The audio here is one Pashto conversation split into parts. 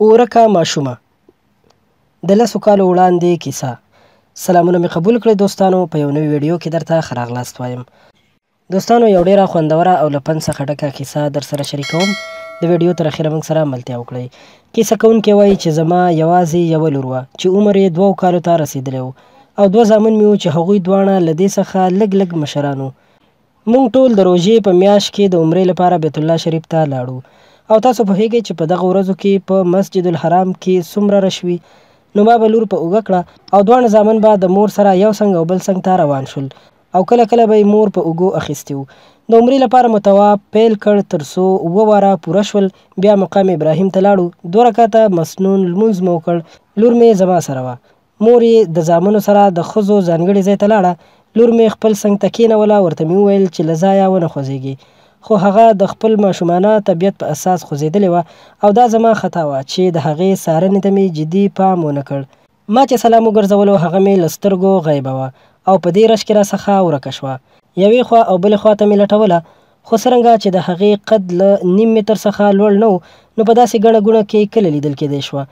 ورکه ماشومه د 10 کالو وړاندې کیسه. سلامونه مې قبول کړئ دوستانو، په یو نوي ویډیو کې درته ښه راغلاست وایم. دوستانو، یو ډیره خوندوره او له پند څخه ډکه کیسه در سره شریکوم. د ویډیو تر اخره موږ سره ملتیا وکړئ. کیسه کوونکی وایي چې زما یوازې یوه لور وه چې عمر یې 2 کالو ته رسېدلی و، او 2 زامن مې وو چې هغوی دواړه له دې څخه لږ لږ مشران وو. موږ ټول د روژې په میاشت کې د عمرې لپاره بیت الله شریف ته لاړو، او تاسو پوهېږئ چې په دغه ورځو کې په مسجد الحرام کې څومره رش وي. نو ما به لور په اوږه کړه او دواړه زامن به د مور سره یو څنګ او بل څنګ ته روان شول، او کله کله به یې مور په اوږو اخیستي وو. د عمرې لپاره مو طواف پیل کړ تر څو 7 واره پوره شول. بیا مقام ابراهیم ته لاړو، 2 رکعته مسنون لمونځ مو وکړ. لور مې زما سره وه، مور یې د زامنو سره د ښځو ځانګړي ځای ته لاړه. لور مې خپل څنګ ته کېنوله، ورته مې وویل چې له ځایه ونه خوځېږي، خو هغه د خپل ماشومانه طبیعت په اساس خوځېدلې وه، او دا زما خطا وه چې د هغې څارنې ته مې جدي پام ونه کړ. ما چې سلام وګرځولو هغه مې له سترګو غیبه وه او په دې رش کې راڅخه ورکه شوه. یوې خوا او بلې خوا ته مې لټوله، خو څرنګه چې د هغې قد له نیم متر څخه لوړ نه و، نو په داسې ګڼه ګوڼه کې کله لیدل کېدی شوه.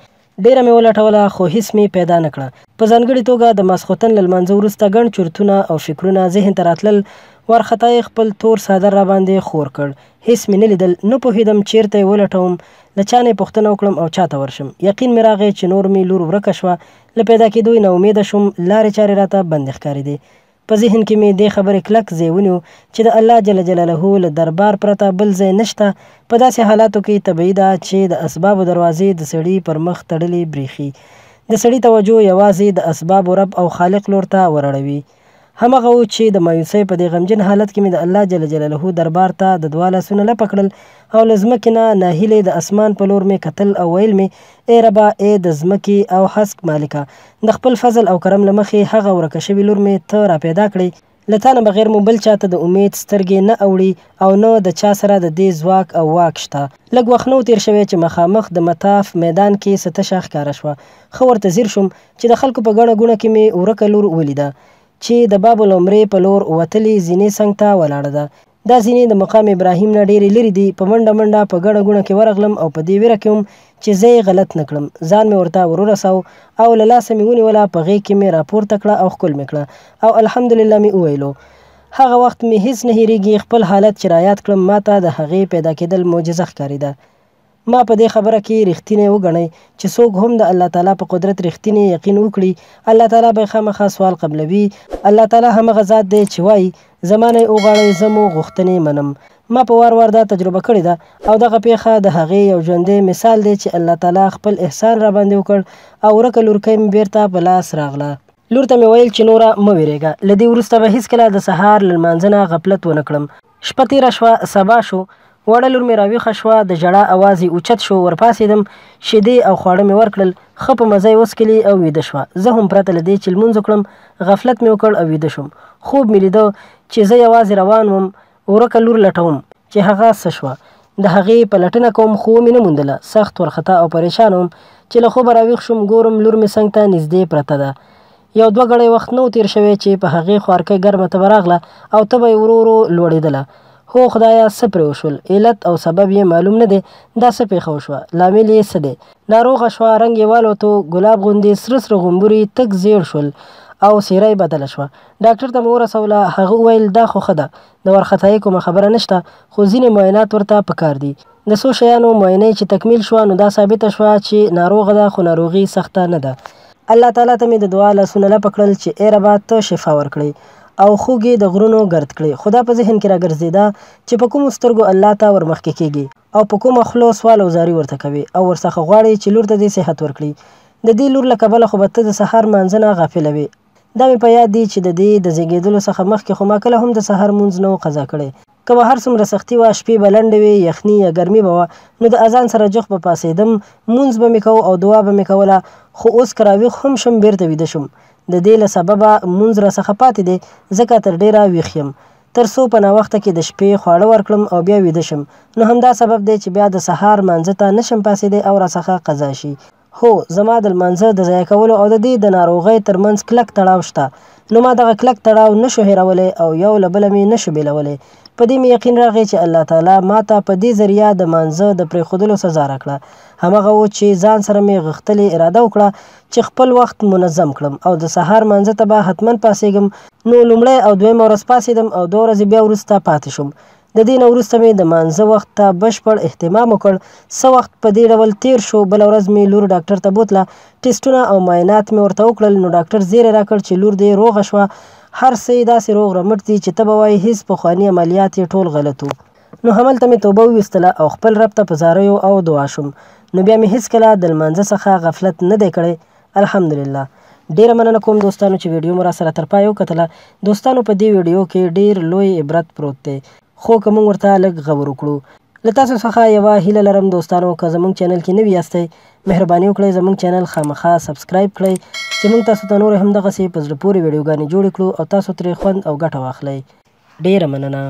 ډېره مې ولټوله خو هیڅ مې پیدا نه کړه. په ځانګړي توګه د ماسخوتن له لمانځه وروسته ګڼ چورتونه او فکرونه ذهن ته راتلل. وارخطا یې خپل تور څادر راباندې خور کړ. هیڅ مې نه لیدل، نه پوهېدم چېرته یې ولټوم، له چا نه یې پوښتنه وکړم او چا ته ورشم. یقین مې راغی چې نور مې لور ورکه شوه. له پیدا کېدو یې ناامیده شوم، لارې چارې راته بندې ښکارېدې. په ذهن کې مې دې خبرې کلک ځای ونیو چې د الله جل جلاله له دربار پرته بل ځای نشته. په داسې حالاتو کې طبیعي ده چې د اسبابو دروازې د سړي پر مخ تړلې برېښي. د سړي توجه یوازې د اسبابو رب او خالق لور ته وراړوي. همغه و چې د مایوسۍ په دې غمجن حالت کې مې د الله جل جلاله دربار ته د دعا لاسونه لپه کړل، او له ځمکې نه ناهیلې د اسمان په لور مې کتل او ویل مې: ای ربه، ای د ځمکې او هسک مالکه، د خپل فضل او کرم له مخې هغه ورکه شوې لور مې ته را پیدا کړې. له تا نه بغیر مو بل چا ته د امید سترګې نه اوړي او نه د چا سره د دې ځواک او واک شته. لږ وخت نه و تېر شوی چې مخامخ د مطاف میدان کې څه تشه ښکاره شوه. ښه ورته ځیر شوم چې د خلکو په ګڼه ګوڼه کې مې ورکه لور ولیده چې د باب العمرې په لور وتلې زینې څنګ ته ولاړه ده. دا زینې د مقام ابراهیم نه ډېرې لرې دي. په منډه منډه په ګڼه ګوڼه کې ورغلم او په دې ویره کې وم چې زه یې غلط نه کړم. ځان مې ورته ورورساو او له لاسه مې ونیوله، په غېږ کې مې راپورته کړه او ښکل مې کړه او الحمدلله مې وویلو. هغه وخت مې هیڅ نه هېرېږي. خپل حالت چې رایاد کړم، ما ته د هغې پیدا کېدل معجزه ښکارېده. ما په دې خبره کې رښتینی وګڼئ چې څوک هم د الله تعالی په قدرت رښتینی یقین وکړي، الله تعالی به یې خامخا سوال قبلوي. الله تعالی همغه ذات دی چې وایي: زما نه یې وغواړئ، زه مو غوښتنې منم. ما په وار وار دا تجربه کړې ده، او دغه پېښه د هغې یو ژوندی مثال دی چې الله تعالی خپل احسان راباندې وکړ او ورکه لورکۍ مې بېرته په لاس راغله. لور ته مې ویل چې نوره مه وېرېږه، له دې وروسته به هیڅکله د سهار له لمانځه نه غفلت ونه کړم. شپه تېره شوه، سبا شو، وړه لور مې راویښه شوه، د ژړا اواز یې اوچت شو. ورپاڅېدم، شیدې او خواړه مې ورکړل، ښه په مزه یې وڅکلې او ویده شوه. زه هم پرته له دې چې لمونځ وکړم غفلت مې وکړ او ویده شوم. خوب مې لیده چې زه یوازې روان وم، ورکه لور لټوم چې هغه څه شوه. د هغې پلټنه کوم خو ومې نه موندله. سخت ورخطا او پریشان وم چې له خوبه راویښ شوم، ګورم لور مې څنګ ته نږدې پرته ده. یو 2 ګړۍ وخت نه و تېر شوی چې په هغې خوارکۍ ګرمه تبه راغله او تبه یې ورو ورو لوړېدله. هو خدایه، څه پرې وشول؟ علت او سبب یې معلوم نه دی. دا څه پېښه وشوه؟ لامل یې څه دی؟ ناروغه شوه، رنګ یې والوتو، ګلاب غوندې سره سره غومبوري تک زیړ شول او څېره یې بدله شوه. ډاکټر ته مې ورسوله، هغه وویل دا خو ښه ده، د وارخطایۍ کومه خبره نشته، خو ځینې معاینات ورته پکار دي. د څو شیانو معاینه چې تکمیل شوه نو دا ثابته شوه چې ناروغه ده، خو ناروغي سخته نه ده. الله تعالی ته مې د دعا لاسونه لپه کړل چې ای ربه، ته شفا ورکړې او خوږې د غرونو ګرد کړې. خو دا په ذهن کې راګرځېده چې په کومو سترګو الله ته ورمخکې کېږي او په کومه خوله سوال او زاري ورته کوي او ورڅخه غواړي چې لور ته دې صحت ورکړي. د دې لور له کبله خو به ته د سهار لمانځه نه غافله وې. دا مې په یاد دي چې د دې د زېږېدلو څخه مخکې خو ما کله هم د سهار لمونځ نه و قضا کړی. که به هر څومره سختي وه، شپې به لنډې وې، یخني یا ګرمي به وه، نو د اذان سره جوخت به پاڅېدم، لمونځ به مې کوو او دعا به مې کوله. خو اوس که راویښ هم شم بېرته ویده شم. د دې له سببه لمونځ راڅخه پاتې دی، ځکه تر ډېره ویښ یم، تر څو په ناوخته کې د شپې خواړه ورکړم او بیا ویده شم. نو همدا سبب دی چې بیا د سهار لمانځه ته نه شم پاڅېدی او راڅخه قضا شي. هو، زما د لمانځه د ضایع کولو او د دې د ناروغۍ تر منځ کلک تړاو شته، نو ما دغه کلک تړاو نه شو هېرولی او یو له بله مې نه شو بېلولی. په دې مې یقین راغی چې الله تعالی ما ته په دې ذریعه د مانځه د پرېښودلو سزا راکړه. همغه و چې ځان سره مې غښتلې اراده وکړه چې خپل وخت منظم کړم او د سهار مانځه ته به حتما پاڅېږم. نو لومړی او دویمه ورځ پاڅېدم او دوه ورځې بیا وروسته پاتې شوم. د دې نه وروسته مې د مانځه وخت ته بشپړ اهتمام وکړ. څه وخت په دې ډول تېر شو. بله ورځ مې لور ډاکټر ته بوتله، ټسټونه او معاینات مې ورته وکړل، نو ډاکټر زیری راکړ چې لور دې روغه شوه، هر څه یې داسې روغ رمټ دي چې ته به وایې هیڅ پخواني عملیات یې ټول غلط وو. نو هملته مې توبه وویستله او خپل رب ته په زاریو او دعا شوم. نو بیا مې هیڅکله د لمانځه څخه غفلت نه دی کړی، الحمدلله. ډیره مننه کوم دوستانو چې ویډیو مو راسره تر پایه وکتله. دوستانو په دې ویډیو کې ډیر لوی عبرت پروت دی، خو که موږ ورته لږ غور وکړو. له تاسو څخه یوه هیله لرم دوستانو، که زموږ چینل کې نوي یاستئ مهرباني وکړئ زموږ چینل خامخا سبسکرایب کړئ چې موږ تاسو ته نور هم دغسې په زړه پورې ویډیوګانې جوړې کړو او تاسو ترې خوند او ګټه واخلئ. ډیره مننه.